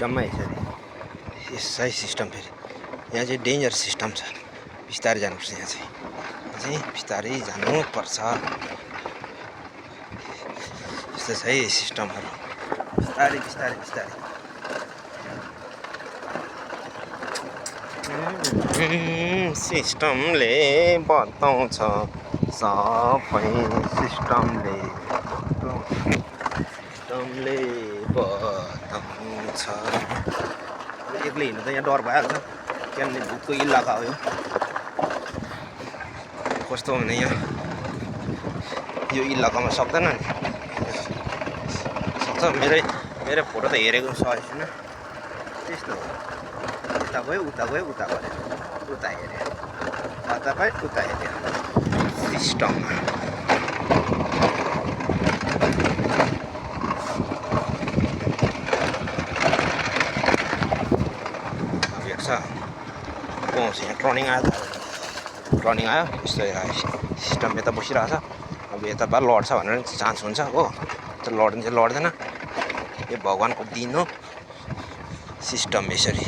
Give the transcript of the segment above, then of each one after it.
सिस्टममा यसरी यसै सिस्टम फेरि यहाँ चाहिँ डेन्जर सिस्टम छ बिस्तारै जानुपर्छ यहाँ चाहिँ बिस्तारै जानुपर्छ यस्तो छ है सिस्टमहरू बिस्तारै बिस्तारै बिस्तारै सिस्टमले बताउँछ सबै सिस्टमले बताउँछ एक्लै हिँड्नु त यहाँ डर भइहाल्छ किनभने भूतको इलाका हो यो कस्तो भने यहाँ यो इलाकामा सक्दैन नि सक्छ मेरो फोटो त हेरेको सकेको छैन त्यस्तो हो उता गयो उता गऱ्यो उता हेऱ्यो उता गयो उता हेऱ्यो सिस्टममा पाउँछ यहाँ टर्निङ आयो यस्तो सिस्टम यता बसिरहेछ अब यता बा लड्छ भनेर चान्स हुन्छ हो तर लड्नु चाहिँ लड्दैन यो भगवान्को दिन हो सिस्टम यसरी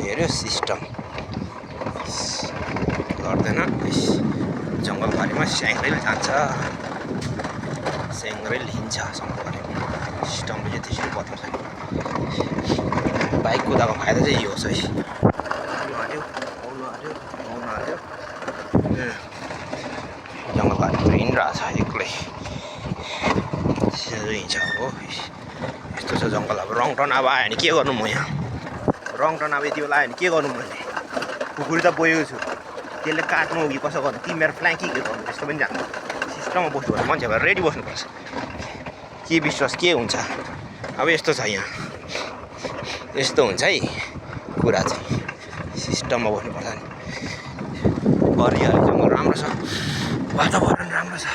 हेऱ्यो सिस्टम लड्दैन जङ्गलभरिमा स्याङ्रेल जान्छ स्याङ्रेल हिँड्छ जङ्गलभरिमा सिस्टमले चाहिँ त्यसरी बताउँछ बाइक कुदाएको फाइदा चाहिँ यो छ है जङ्गलभरिमा हिँडिरहेछ एक्लै हिँड्छ हो यस्तो छ जङ्गल अब रङ टर्न अब आयो भने के गर्नु म यहाँ रङ टर्न अब यति बेला आयो भने के गर्नु मैले खुकुरी त बोकेको छु त्यसले काट्नु हो कि कसो गर्नु तिमीहरू फ्ल्याङ्की के गर्नु यस्तो पनि जानु सिस्टममा बस्नुपर्छ मान्छे भएर रेडी बस्नुपर्छ के विश्वास के हुन्छ अब यस्तो छ यहाँ यस्तो हुन्छ है कुरा चाहिँ सिस्टममा बस्नुपर्छ नि हरियाली जङ्गल राम्रो छ वातावरण राम्रो छ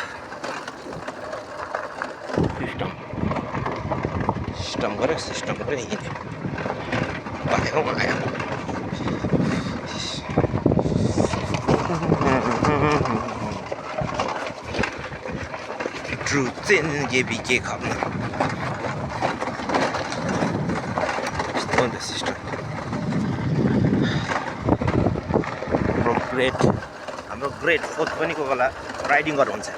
सिस्टम गऱ्यो हिँड्यो भनेको आयो ट्रुथ ये भी के खाना यस्तो हुन्छ सिस्टम हाम्रो ग्रेट फोर्थ पनि कोही बेला राइडिङ गर्नु हुन्छ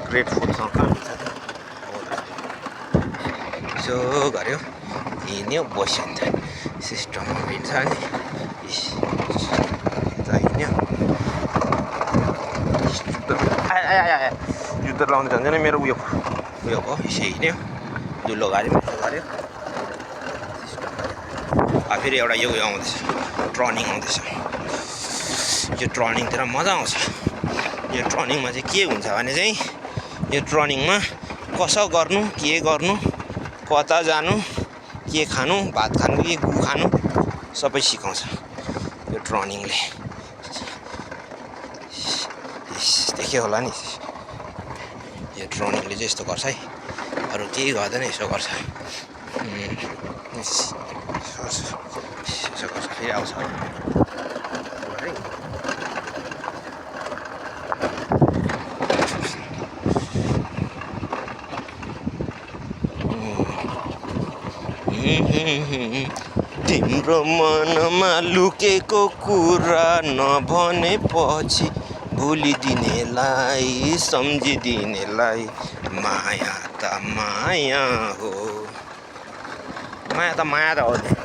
ग्रेट फोर्थसँग काम हुन्छ यसो गऱ्यो हिँड्यो बस्यो नि त सिस्टममा हिँड्छ नि हिँड्यो जुत्ता लाउनु जान्दैन मेरो उयो भयो यसो हिँड्यो दुलो गाडीमा यसो गऱ्यो फेरि एउटा यो आउँदैछ टर्निङ आउँदैछ यो टर्निङतिर मजा आउँछ यो टर्निङमा चाहिँ के हुन्छ भने चाहिँ यो टर्निङमा कसो गर्नु के गर्नु कता जानु के खानु भात खानु कि गु खानु सबै सिकाउँछ यो टर्निङले देख्यो होला नि यो टर्निङले चाहिँ यस्तो गर्छ है अरू केही गर्दैन यसो गर्छ यसो गर्छ फेरि आउँछ तिम्रो मनमा लुकेको कुरा नभनेपछि भुलिदिनेलाई सम्झिदिनेलाई माया त माया हो माया त हो नि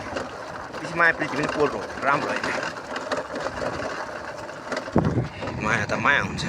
माया प्रीति पनि पोल्नु राम्रो होइन माया त माया हुन्छ